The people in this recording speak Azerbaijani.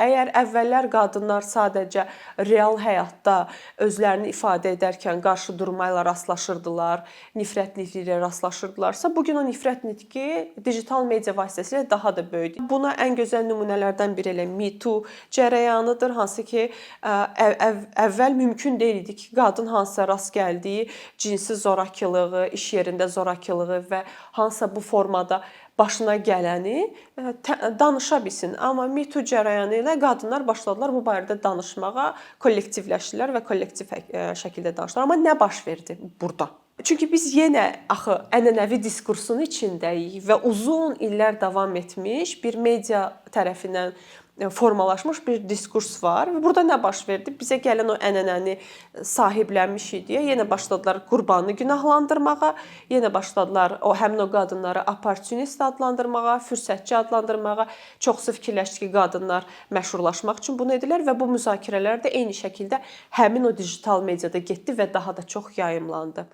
Əgər əvvəllər qadınlar sadəcə real həyatda özlərini ifadə edərkən qarşı durma ilə rastlaşırdılar, nifrət nitqi ilə rastlaşırdılarsa, bu gün o nifrət nitqi digital media vasitəsilə daha da böyüdü. Buna ən gözəl nümunələrdən biri elə Me Too cərəyanıdır, hansı ki əvvəl mümkün deyil idi ki, qadın hansısa rast gəldiyi cinsi zorakılığı, iş yerində zorakılığı və hansısa bu formada başına gələni danışa bilsin. Amma Me Too cərəyanı ilə qadınlar başladılar bu barədə danışmağa, kollektivləşdilər və kollektiv şəkildə danışdılar. Amma nə baş verdi burada? Çünki biz yenə axı ənənəvi diskursun içindəyik və uzun illər davam etmiş bir media tərəfindən formalaşmış bir diskurs var və burada nə baş verdi? Bizə gələn o ənənəni sahiblənmişik deyə yenə başladılar qurbanı günahlandırmağa, yenə başladılar o həmin o qadınları oportunist adlandırmağa, fürsətçi adlandırmağa. Çoxsu fikirləşdi ki, qadınlar məşhurlaşmaq üçün bunu edirlər və bu müzakirələr də eyni şəkildə həmin o digital mediada getdi və daha da çox yayımlandı.